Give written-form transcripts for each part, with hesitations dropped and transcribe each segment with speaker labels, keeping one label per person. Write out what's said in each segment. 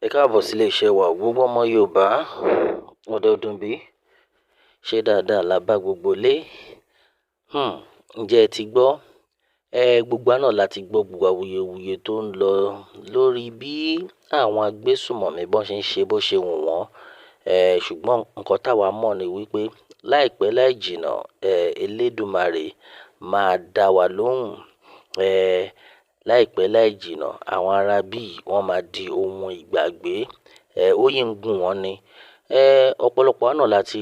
Speaker 1: Ẹ káàbọ̀ sílé iṣẹ́ wa. Gbogbo ọmọ Yorùbá ọdọọdún bí ṣe dáadáa la bá gbogbo lé. Ǹjẹ́ ẹ ti gbọ́? Gbogbo wa náà la ti gbọ́ gbogbo awuyewuye tó ń lọ lórí bí àwọn agbésùmọ̀mí bọ́n ṣe ń ṣe bó ṣe wù wọ́n. Ṣùgbọ́n nǹkan táwa mọ̀ ni wípé láìpẹ́ láì jìnnà, Elédùmarè máa dá wa lóhùn. Láìpẹ́ láì jìnnà, àwọn ará bí wọ́n máa di ohun ìgbàgbé. Ó yìí ń gùn wọ́n ni. Ọ̀pọ̀lọpọ̀ wa náà la ti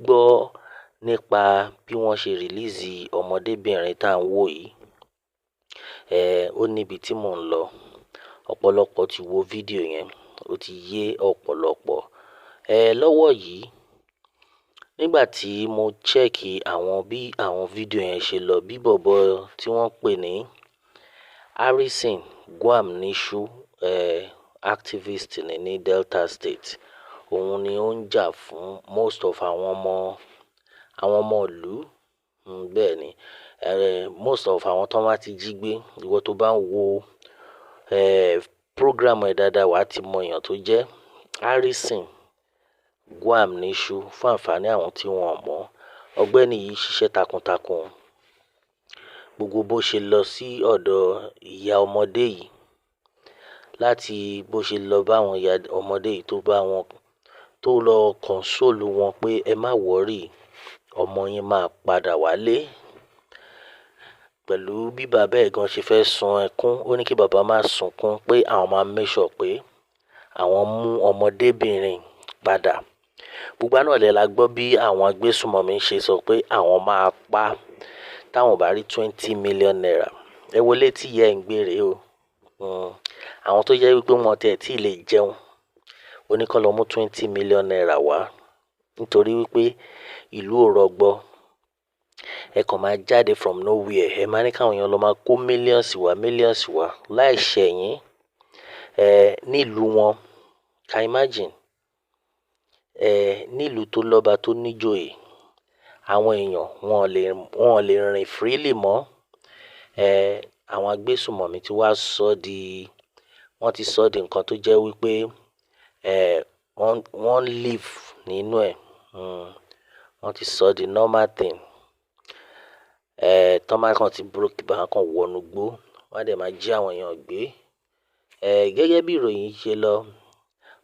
Speaker 1: gbọ́ nípa bí wọ́n ṣe release ọmọdébìnrin tá ń wò yìí. Ó níbi tí mò ń lọ. Ọ̀pọ̀lọpọ̀ ti wo fídíò yẹn, ó ti yé ọ̀pọ̀lọpọ̀. Lọ́wọ́ yìí, nígbà tí mo check àwọn bí àwọn fídíò yẹn ṣe lọ, bí bọ̀bọ́ tí wọ́n pè ní Harrison Gwamnishu, activist ní Delta State, òun ni ó ń jà fún most of àwọn ọmọ ìlú. Bẹ́ẹ̀ ni, most of àwọn tó bá ti jí gbé, ìwọ tó bá ń wo program ẹ̀ dáadáa, wà á ti mọ èèyàn tó jẹ́ Harrison Gwamnishu. Fún àǹfààní àwọn tí wọ́n ò mọ̀, ọ̀gbẹ́ni yìí ṣiṣẹ́ takuntakun. Gbogbo bó ṣe lọ sí ọ̀dọ̀ ìyá ọmọdé yìí, láti bó ṣe lọ bá àwọn ìyá ọmọdé yìí, tó bá wọn, tó lọ console wọn pé ẹ má worry, ọmọ yín máa padà wálé. Pẹ̀lú bí bàbá ẹ̀ gan ṣe fẹ́ sun ẹkún, ó ní kí bàbá má sunkún, pé àwọn máa make sure pé àwọn mú ọmọdébìnrin padà. Gbogbo wa náà dẹ̀ la gbọ́ bí àwọn agbésùmọ̀mí ṣe sọ pé àwọn máa pa táwọn ò bá rí ₦20 million. Ẹ wo ilé tí ìyá ẹ̀ ń gbé rèé o. Àwọn tó jẹ́ wípé wọn tiẹ̀ tí lè jẹun, ó ní kí wọ́n lọ mú ₦20 million wá nítorí wípé ìlú ò rọgbọ. Ẹ kàn máa jáde from nowhere, ẹ máa ní káwọn èèyàn lọ máa kó millions wá, millions wá láì ṣẹ̀yìn nílùú wọn. Can imagine? Nílùú tó lọ́ba tó níjòyè, àwọn èèyàn wọn ò lè rìn freely mọ́. Àwọn agbésùmọ̀mí tí wá sọ di, wọ́n ti sọ di nǹkan tó jẹ́ wípé wọ́n live nínú ẹ̀. Wọ́n ti sọ di normal thing. Tọ́ bá kan ti broke, bá kan wọnú igbó, wọ́n á dẹ̀ máa jí àwọn èèyàn gbé. Gẹ́gẹ́ bí ìròyìn ṣe lọ,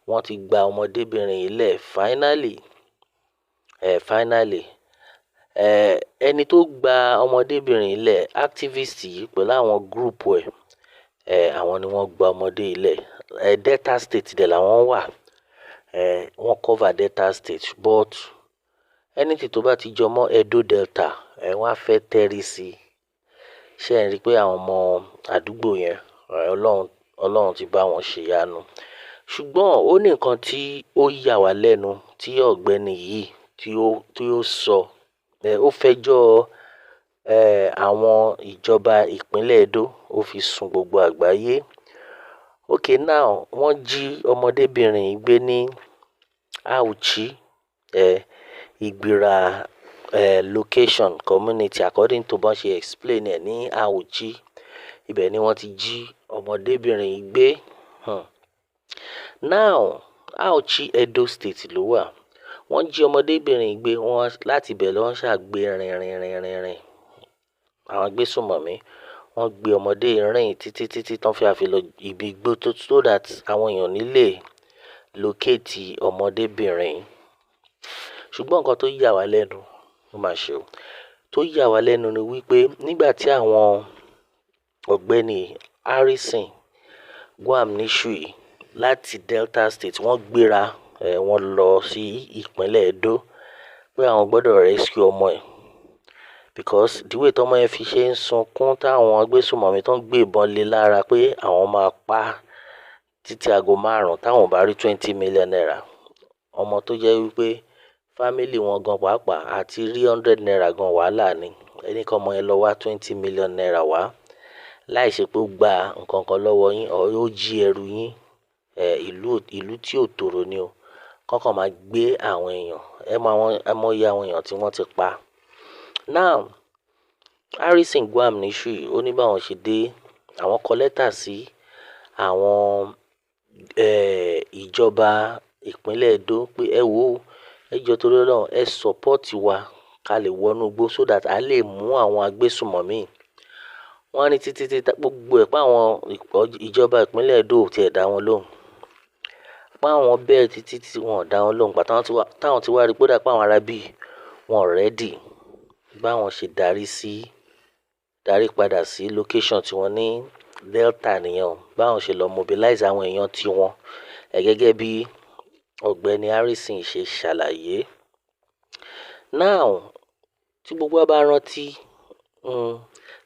Speaker 1: wọ́n ti gba ọmọdébìnrin yìí lẹ̀ finally. Finally. Ẹni tó gba ọmọdébìnrin yìí lẹ̀, activist yìí pẹ̀lú àwọn group ẹ̀, àwọn ni wọ́n gba ọmọdé yìí lẹ̀. Delta State dẹ̀ làwọn wà. Wọ́n cover Delta State, but anything tó bá ti jọ mọ́ Edo Delta, wọ́n á fẹ́ tẹ́rí sí i. Ṣé ẹ rí pé àwọn ọmọ àdúgbò yẹn, Ọlọ́run ti bá wọn ṣe ìyanu. Ṣùgbọ́n ó ní nǹkan tí ó yà wá lẹ́nu tí ọ̀gbẹ́ni yìí tí ó sọ. Ó fẹjọ́ àwọn ìjọba ìpínlẹ̀ Edo, ó fi sun gbogbo àgbáyé. Okay, now wọ́n jí ọmọdébìnrin yìí gbé ní Auchi, Igbira location community, according to bọ́n ṣe explain ẹ̀ ní Auchi. Ibẹ̀ ni wọ́n ti jí ọmọdébìnrin yìí gbé. Now, Auchi, Edo State ló wà. Wọ́n jí ọmọdébìnrin yìí gbé, wọ́n láti ibẹ̀ ló ń ṣàgbé rìn rìn rìn rìn rìn. Àwọn agbésùmọ̀mí wọ́n gbé ọmọdé yìí rìn títí títí tán fi àfi lọ ibi igbó tó so that àwọn èèyàn ní lè locate ọmọdébìnrin yìí. Ṣùgbọ́n nǹkan tó yà wá lẹ́nu, ó mà ṣe o, tó yà wá lẹ́nu ni wípé nígbà tí àwọn ọ̀gbẹ́ni Harrison Gwamnishu yìí láti Delta State, wọ́n gbéra, wọ́n lọ sí ìpínlẹ̀ Edo pé àwọn gbọ́dọ̀ rescue ọmọ ẹ̀, because the way tọ́mọ yẹn fi ṣe ń sunkún, táwọn agbésùmọ̀mí tó ń gbé ìbọn lé lára pé àwọn máa pa títí aago 5 táwọn ò bá rí ₦20 million. Ọmọ tó jẹ́ wípé family wọn gan pàápàá àti rí 100 naira gan wàhálà ni. Ẹni kí ọmọ yẹn lọ wá ₦20 million wá láìṣe pé ó gba nǹkan kan lọ́wọ́ yín or ó jí ẹrù yín. Ìlú tí ò tòrò ni o. Kọ́kàn máa gbé àwọn èèyàn. Ẹ mọ àwọn, ẹ mọ iye àwọn èèyàn tí wọ́n ti pa. Now, Harrison Gwamnishu yìí, ó ní báwọn ṣe dé, àwọn kọ lẹ́tà sí àwọn ìjọba ìpínlẹ̀ Edo pé ẹ wò ó, ẹ jọ̀ọ́ torí Ọlọ́run, ẹ support wa ká lè wọnú igbó so that a lè mú àwọn agbésùmọ̀mí. Wọ́n ní títí tí gbogbo ẹ̀ pé àwọn ìjọba ìpínlẹ̀ Edo ò tiẹ̀ dá wọn lóhùn. Pé àwọn bẹ́ẹ̀ títí tí wọn ò dá wọn lóhùn. Ìgbà táwọn ti wá rí pé ó dà pé àwọn ará bí wọn ready, báwọn ṣe darí padà sí location tí wọ́n ní Delta nìyẹn o. Báwọn ṣe lọ mobilize àwọn èèyàn tí wọn. Ẹ gẹ́gẹ́ bí Ọ̀gbẹ́ni Harrison ṣe ṣàlàyé. Now, tí gbogbo wa bá rántí,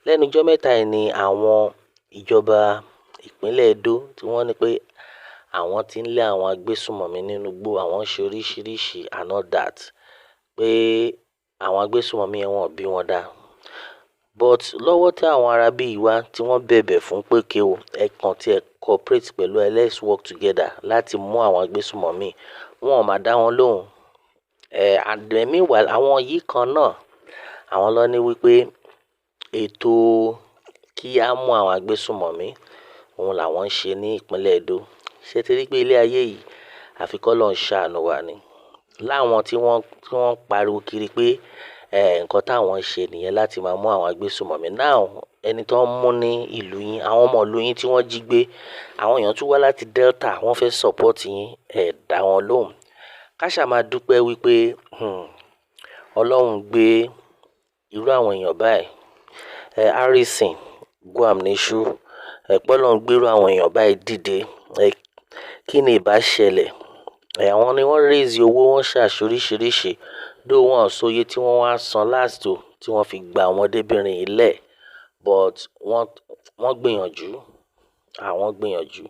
Speaker 1: lẹ́nu ijọ́ mẹ́ta yìí ni àwọn ìjọba ìpínlẹ̀ Edo tí wọ́n ní pé àwọn tí ń lé àwọn agbésùmọ̀mí nínú igbó, àwọn ń ṣe oríṣiríṣi and all that, pé àwọn agbésùmọ̀mí yẹn wọ́n bí wọn dá. But lọ́wọ́ tí àwọn ará bí wá tí wọ́n bẹ̀bẹ̀ fún pé kí o, ẹ kàn tí ẹ cooperate pẹ̀lú ẹ, let's work together láti mú àwọn agbésùmọ̀mí, wọn ò máa dá wọn lóhùn. And then meanwhile, àwọn yìí kan náà, àwọn ló ní wípé ètò kí á mú àwọn agbésùmọ̀mí, òun làwọn ń ṣe ní ìpínlẹ̀ Edo. Ṣé ẹ ti rí pé ilé ayé yìí, àfi k'Ọlọ́run ṣàánú wa ni. Láwọn tí wọ́n ń pariwo kiri pé nǹkan táwọn ń ṣe nìyẹn láti máa mú àwọn agbésùmọ̀mí. Now, ẹni tó ń mú ní ìlú yín, àwọn ọmọ ìlú yín tí wọ́n jí gbé, àwọn èèyàn tún wá láti Delta, wọ́n fẹ́ support yín, ẹ dá wọn lóhùn. Ká ṣà máa dúpẹ́ wípé Ọlọ́run gbé irú àwọn èèyàn báyìí. Harrison Gwamnishu, pé Ọlọ́run gbé irú àwọn èèyàn báyìí dìde. Kí ni ìbá ṣẹlẹ̀? Àwọn ni wọ́n raise owó, wọ́n ṣàṣe oríṣiríṣi. Though wọ́n ò sọ iye tí wọ́n wá san last o, tí wọ́n fi gba ọmọdébìnrin yìí lẹ̀. But wọ́n gbìyànjú, àwọn gbìyànjú.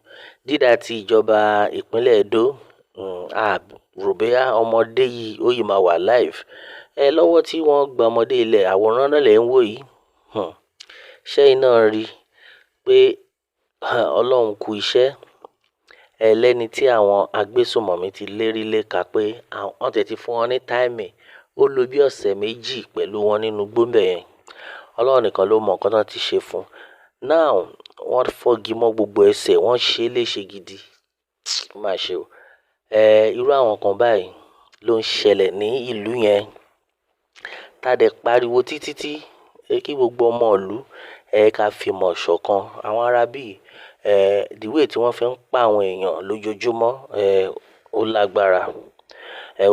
Speaker 1: Dídá tí ìjọba ìpínlẹ̀ Edo, a rò bóyá ọmọdé yìí ó yìí máa wà alive. Lọ́wọ́ tí wọ́n gba ọmọdé yìí lẹ̀, àwòrán náà lẹ̀ ń wò yìí. Ṣé ẹ̀yin náà rí pé Ọlọ́run kú iṣẹ́? Ẹ lẹ́ni tí àwọn agbésùmọ̀mí ti lérí léka pé wọ́n tẹ̀ ti fún wọn ní time. Ó lò bí ọ̀sẹ̀ 2 pẹ̀lú wọn nínú igbó ńbẹ̀ yẹn. Ọlọ́run nìkan ló mọ nǹkan tí wọ́n ti ṣe fún un. Now, wọ́n fọ́gi mọ́ gbogbo ẹsẹ̀, wọ́n ṣe léṣe gidi. Ó mà ṣe o. Irú àwọn nǹkan báyìí ló ń ṣẹlẹ̀ ní ìlú yẹn. Tá dẹ̀ pariwo títí tí kí gbogbo ọmọ ìlú, ká fi ìmọ̀ ṣọ̀kan. Àwọn ará bí, the way tí wọ́n fi ń pa àwọn èèyàn lójoojúmọ́, ó lágbára.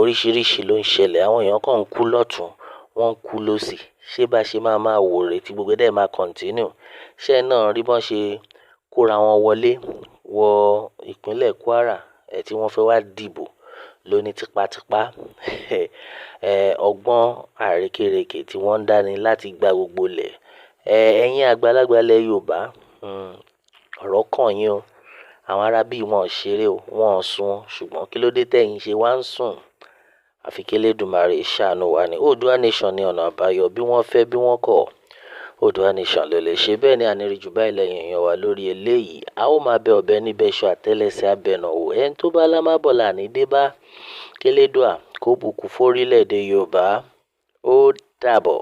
Speaker 1: Oríṣiríṣi ló ń ṣẹlẹ̀. Àwọn èèyàn kan ń kú lọ́tùn, wọ́n ń kú lósì. Ṣé bá ṣe máa máa wò rè tí gbogbo ẹ dẹ̀ máa continue? Ṣé ẹ náà rí bí wọ́n ṣe kóra wọn wọlé wọ ìpínlẹ̀ Kwara, tí wọ́n fẹ́ wá dìbò lóní tipátipá? Ọgbọ́n àrékérekè tí wọ́n ń dání láti gba gbogbo ilẹ̀. Ẹ̀yin àgbàlagbà ilẹ̀ Yorùbá, ọ̀rọ̀ kàn yín o. Àwọn ará bí wọn ò ṣeré o, wọ́n ò sun, ṣùgbọ́n kí ló dé tẹ̀yin ṣe wá ń sùn? Àfi kí Elédùmarè ṣàánú wa ní. Oòduà Nation ní ọ̀nà àbáyọ, bí wọ́n fẹ́ bí wọ́n kọ̀. Oòduà Nation ló lè ṣe bẹ́ẹ̀ ní àníri jù báyìí lẹ́yìn èèyàn wa lórí eléyìí. A ó máa bẹ ọ̀bẹ níbẹ̀ iṣu àtẹ́lẹsẹ̀ abẹnà wò. Ẹni tó bá lámábọ̀ là ní dé bá. Kélédùà kó bùkún fórílẹ̀-èdè Yorùbá. Ó dàbọ̀.